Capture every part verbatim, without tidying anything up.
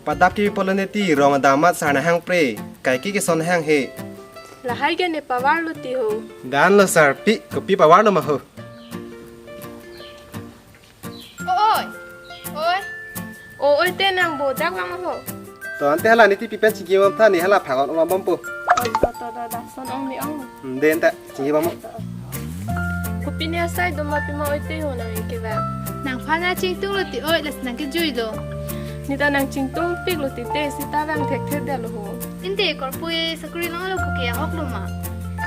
Padap ke polo ne ti rong adam amat sar nahang pre. Kaike keson hang he. Lahai ke ne pavar lo ti ho. Dan lo sar pi, kopi pavar lo ma ho. Oi. Oi. O oi te nang bodak vang ho. To ante hala ne ti pi pen chingki bom tha ne hala phagon om bom po. Oi to to to da son ong ni ong. Hmm, den ta chingki bom. Kopi ne asai doma pima oi te ho nang ke ba. Nangphan nangchingtung lo ti oi, lasi nang kejui lo. Ne ta nangchingtung pik lo ti te sita vang thekthe det lo ho. Ante korpui sakuri long lo koke ahok lo ma.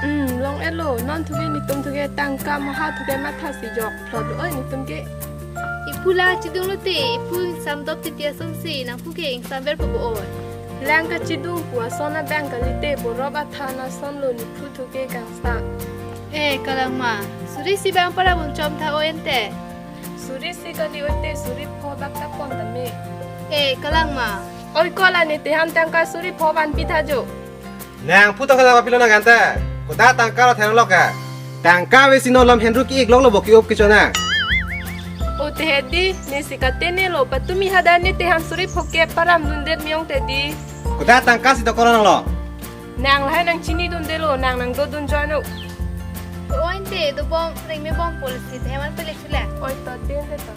Hmm, long-et lo, non thuke netum thuke tangka maha thuke matha si jok. Thot lo oi netum ke. Iphu la chidung lo te, iphu ingsam dop titi asonsi, nangphu ke ingsam ver po bo oi. Lang kachidung pu ason abang kalite borop athan ason lo nephu thuke kangsam. Eh, kalang ma, suri si bang para bun chom tha oi ante. Suri si kali oi te suri pho bak ta pon tame. Eh, kalang ma. Oi ko la ne te ham tangka suri pho vanpi tha jo. Nangphu tong kala pilo nang ante. Koda tangka lo thang lo ka. Tangka ave si non lam henru ki ik lok lo bo ki up ki chona. O te hedi, ne si katene lo, patumi hadak ne te ham suri pho ke param dundet miyong te di. Koda tangka si dokor nang lo. Nang lahai nangchini dunde lo, nang nangdo dun join o. To oi ante, dobom, rengme bom pol si, te heman pele chule. Oi to, te ante to.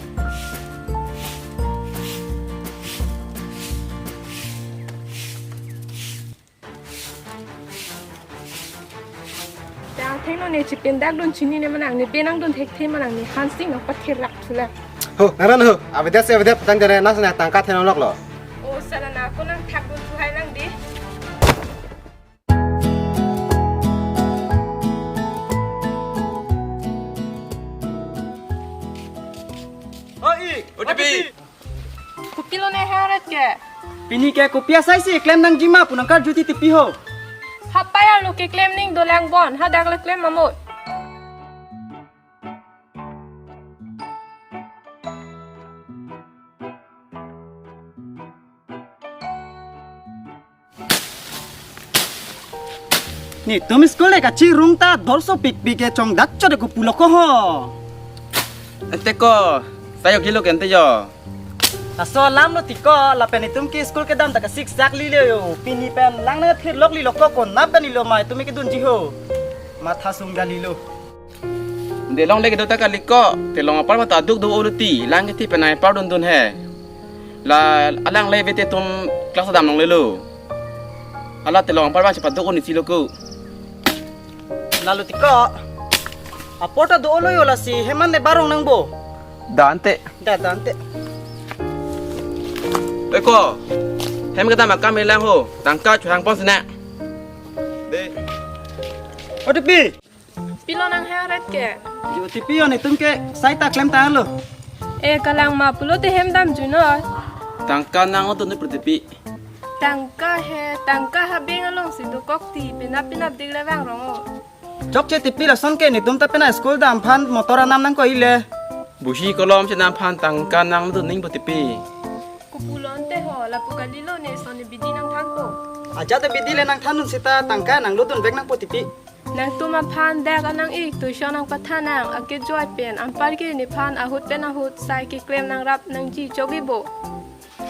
Dang thengno ne chipindak dun chini ne manang ne benang dun thekthe manang ne hansing nang patherak thula. Ho, naran ho. Avedet se avedet, tang jare nas na tangka thengno lok lo. O sala na ko nang thak dun thu hai nang di. Oi, O T P. O T P. Kopilo ne heret ke? Pini ke kopi asai si klem nangji ma pu nangkarju ti tipi ho. Hapai arlo keklem ning dolang bon, hadak le klem mamot. Netum school le kachirung ta dorso pikpik ke chongdak chode ko pulo ko ho. Ante ko, tayo kilo ke ante yo. Laso alam lo ti ko, lapen netum ke school kedam ta kasiksak lilo yo. Pini pen lang nangthir lok lilo ko, konat pen ilo ma netum kedunji ho. Matha sung ga lilo. Delong le kedo ta kali ko, telong apar mata duk do olo ti, lang kethi penai par dun dun he. La alang le vete tum class dam long lelo. Hala telong apar ba chepaduk un isi lo ko. Lalu ti ko. Apor ta do olo yo lasi heman le barong nang bo. Dante. Da dante. Eko. Hem kedam akam elang ho. Tangka chuhang pon sena. De. O T P. Pilo nang heret ke? Jo tipi on netum ke sai ta klem ta lo. E kalang ma pulote hem dam junoi. Tangka nang lo tunu pertipi. Tangka he, tangka ha beng along si dokok ti, penap penap dik le vang rong o. Chokche tipi lason ke netum ta pena school dam aphan motor anam nang ko ile. Busi kolom chenam aphan tangka nang lo tuning pertipi. Kopulon te ho, lapu kalilo ne son ne bidi nangthan po. Aja te bidi le nangthan dun seta tangka nang lo tun vek nang po tipi. Nangtum aphan dak anang ik tuition nangpathan nang ake joy pen anpar ke nephan ahut pen ahut sai keklem nangrap nangji chogi bo.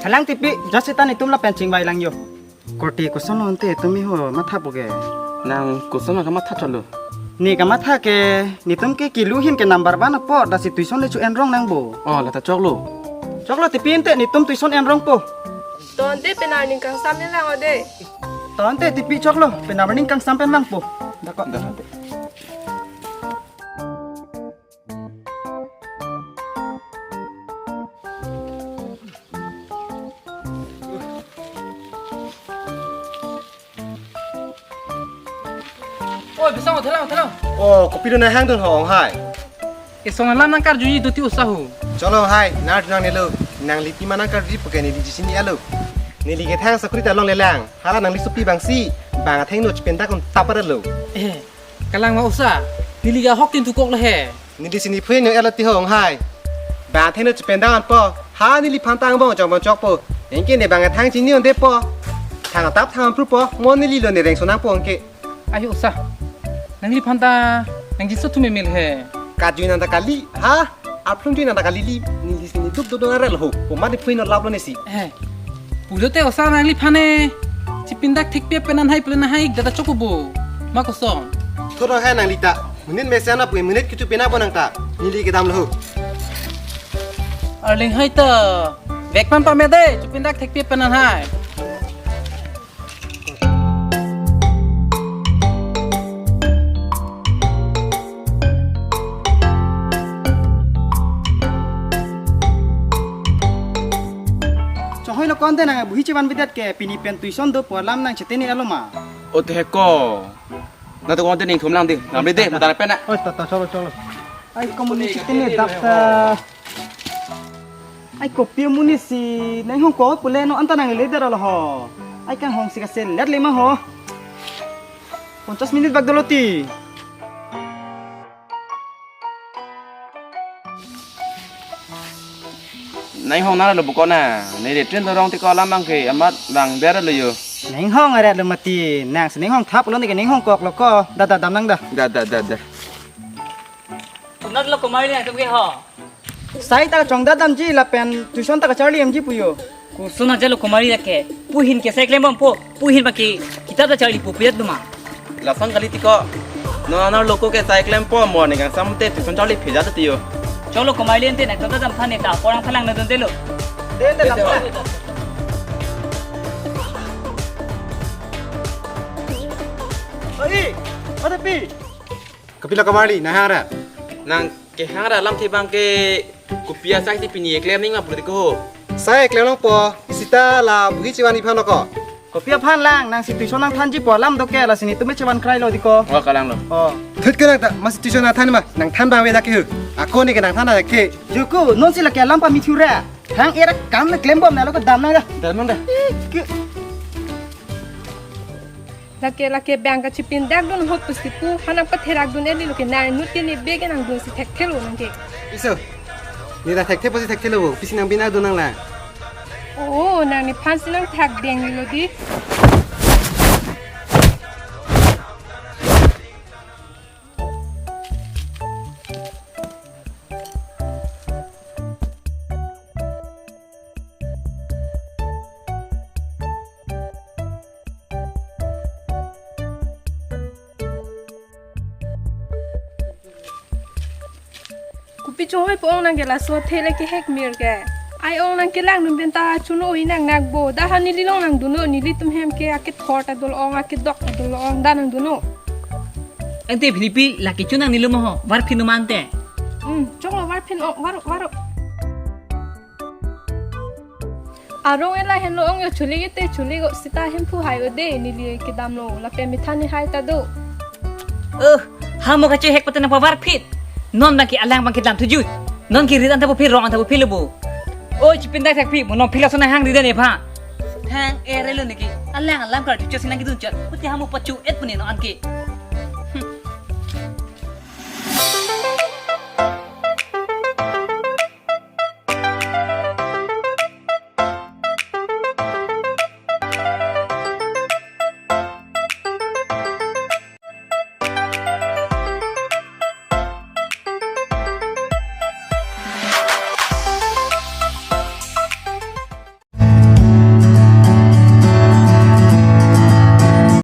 Halang tipi, jat seta netum lapen chingvai lang yo. Korte koson ante tumi ho matha po ke. Nang koson kamatha chotlo. Ne kamatha ke netum ke kilu hin ke number one apot, lasi tuition le chu enrong nang bo. Oh, lata choklo. Choklo tipi ante netum tuition enrong po. Tonte penar ning kangsam ne lang ode. Tonte tipi choklo, penar ning kangsam pen vang po. Dako. Da. Oi, besong, thelang, thelang. Oh, kopi do nahang dun ho, Onghai? Esong alam nangkarjuji do ti usahu. Cholo, Onghai, nar nang nelo, nangli pima nangkarjuji pu ke neli jisini alo. Neli kethang sakuri ta longle lang, hala nangli supi bangsi, bang athengno chipendak un tapar lo. Eh, kalang ma usa, neli ke ahok tin tukok le he. Neli si nephu heno elo ti ho, Onghai. Bang athengno chipendak un po. Ha neliphan ta angbong chong bong chok po. Anke ne bang athang chini un-e po. Thang tap thang phru po. Mo neli lo ne reng sonang po anke. Ayo usa. Nangliphan ta nangji so thu memel he. Kajui nang ta kali. Ha? Aphlung jui nang ta kali li. Neli si ne duk duk duk arel ho. Poma nephu heno lap lo ne si. Eh. Pulote osa nangliphan ne chipindak thekpi pen an hai pule na hai data chokubo. Ma koson? Thorong hai nanglita. Monit mesen apui monit kitu pena bo nangta. Neli kedam lo. Arling hai ta. Vek pan pame de, chipindak thekpi pen an hai. Chonghoi lo konte nang buhi chevan bidat ke pini pen tuition do pu alam nang cheteni alo ma. O te ko. Na to konte ning thum lang di. Ngamri de, mata pen na. Oi, ta, ta, cholo, cholo. Ai, ko monit cheteni dap ta. Ai, kopi monit si nang hong ko pule non anta nang le dara lo ho. Ai, kanghong si kaselet le ma ho. Ponchas minit bak dolo ti. Nang hong nara lo buko na. Nai de tren dorong ti ko alam bang ke amat lang ber lo yo. Nang hong aret lo mati. Nang si nang hong thap lo ni ke nang hong kok lo ko. Da, da, dam nang da. Da, da, da, da. Kunat lo kumari nang tum ke ho. Sai ta chongda damji lapen tuition ta kacharli damji puyo. Kusun aja lo kumari lake. Puhin ke sai klem bompo. Puhin baki kita ta charli pu piyat duma. Lasang kali ti ko. No anar loko ke sai klem po mo ne kangsam te tuition charli pheja ta tiyo. Cholo kumari ente na kota dam thane ta porang phalang na don delo. Den den dam. Oi, ada pi. Kapila kamarli, nang hang ra? Nang kehang ra alam thi bang ke kopi asai si pini eklem ning ma pulotiko ho. Sai eklem longpo, isi ta la buhi chevan iphan lo ko. Kopi aphan lang, nang si tuition nang thanji pu alam do ke, lasi netum chevan krai lo di ko. Oh, kalang lo. Oh. Thut ke nang ta, masi tuition nang than ma, nang than bang ave dak ke hu. Ako ne ke nang than dak ke. Joko, non si lake alam pamithu ra. Hang era kam ne klem bom na lo ko dam nang da. Dam nang da. Ih, ke. Lake, lake bang kachipindak dun hot pusi pu, hanam patherak dun eli lo ke nang inut ke ne bege nang dun si thekthelo nang ke. Iso. Ne ra thekthe pusi thekthelo bo, pisi nang bina dun nang la. Oh, nang nephan si nang thak deng lo di. Kopi chonghoi po ong nang ke laso thele kehek mir ke. Ai ong nang kelang dun pen ta chuno oi nang nak bo. Da ha neli long nang dunlo, nelitum hem ke akethor ta dolo ong, akedok ta dolo ong, da nang dunlo. Ante philipi lake chunang nelitum ho, varphin mante. Hmm, choklo varphin ong, varo, varo. Arong ela henlo ong yo chuli te chuli go sita hemphu hai ode neli kedam lo lapen methani hai ta do. Eh, ha mo kachehek patan apa varphit. Non bang ke alang bang ke dam thuju. Non ke rit anta bo phi rong anta bo phi lo bo. Oi chipindak thekpi mo non phi lason hang ri dan epha. Thang ere lo niki. Alang alam kar thuju sinang kidun chat. Puti ha mo pachu et puni non ke.